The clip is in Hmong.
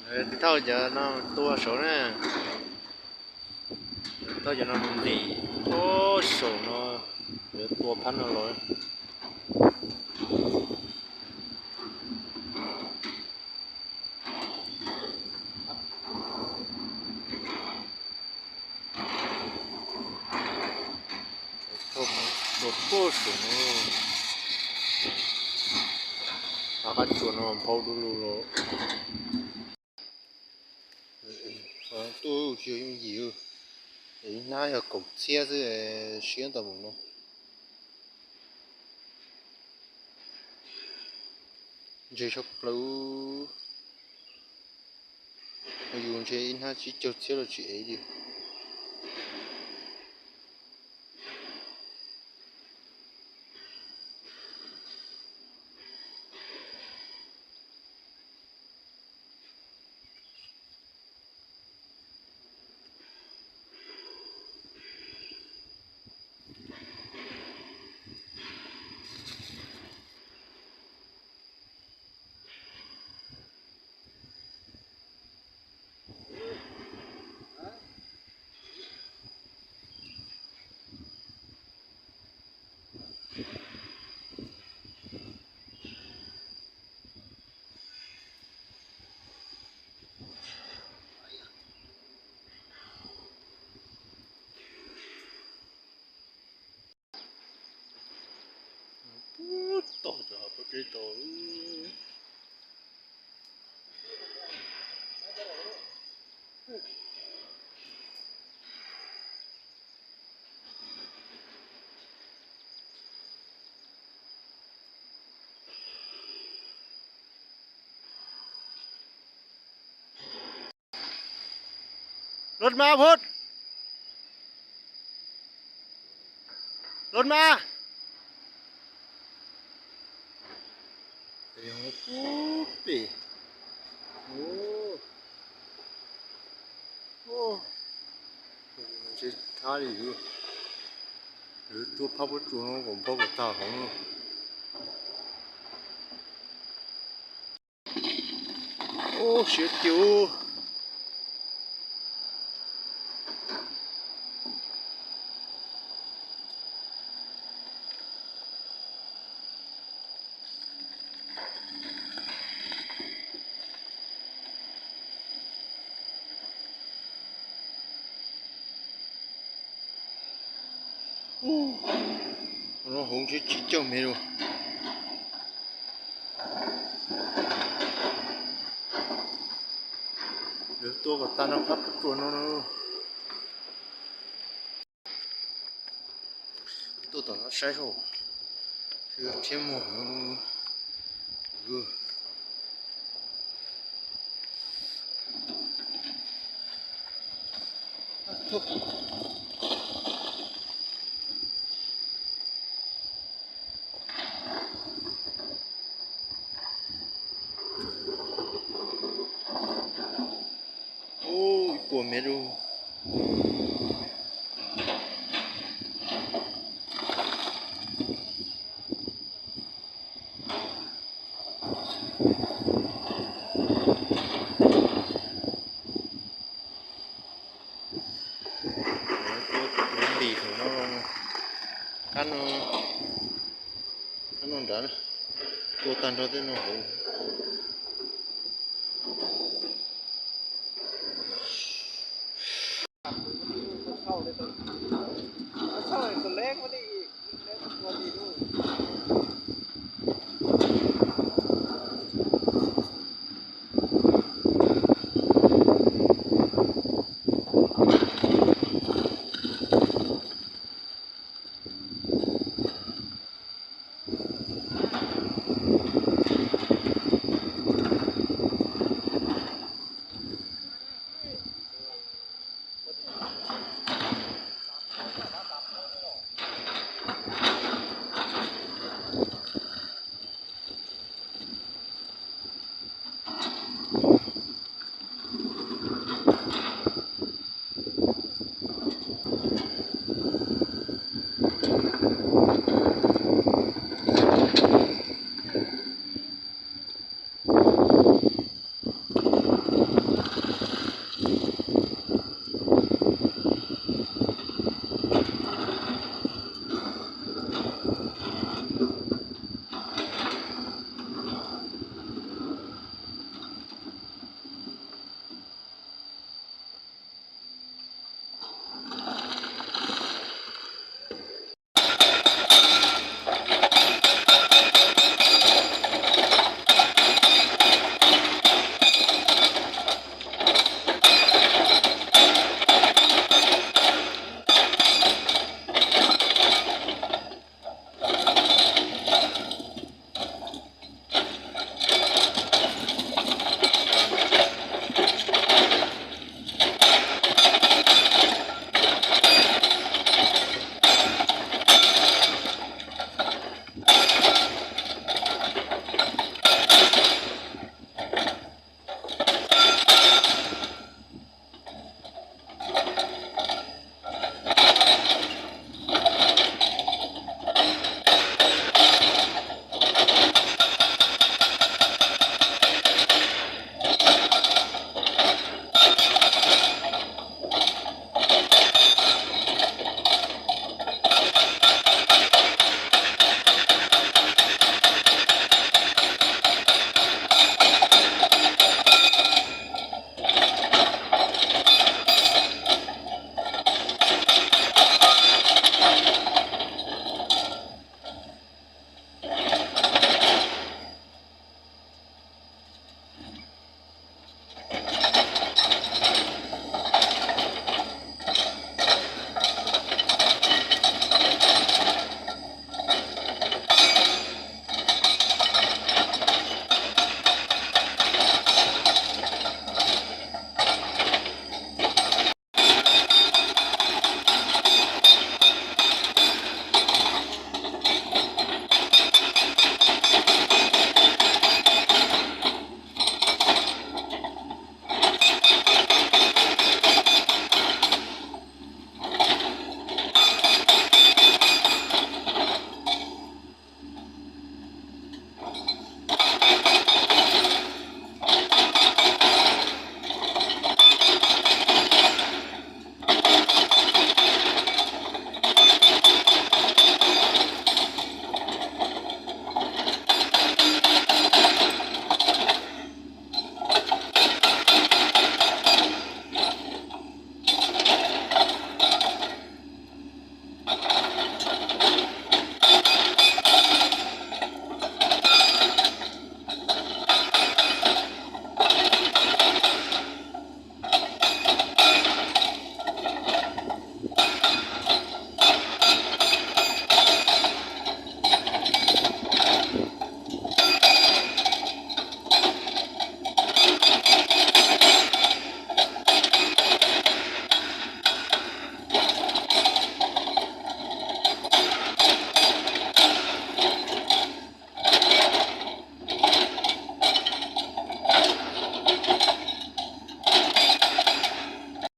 Thauj cov no tua saud na. Thauj cov no mus ntim, ub, saum no, yuav tua phab no los. Tua puag saum no, qab tsuas no nphau du lug los. Tuaj tsis yog yooj yim, es ib hnab yog kaum txhiab xwb, siab ntau mus no. Ntshe tshaj plaws, yus ntshe ib hnab tsib caug txhiab los tsis ev li. Puag tom cov pob zeb tod. Los mas Phut, los mas. Puag pem. Ub, ub, ntshe thab li yus, yus tuaj phab pob tsuas no kom nphau kom tag hauv no. Ub, siab tiag. No hauv ntshe tsib caug mev lawm. Lawv tua kom tag nrho phab pob tsuas no. Tuaj tom no saib saib, rhiab muag. Ub, ib puas mev lawm. Ntim saum no, qab no, qab no nrad, tua tag nrho tej no hauv.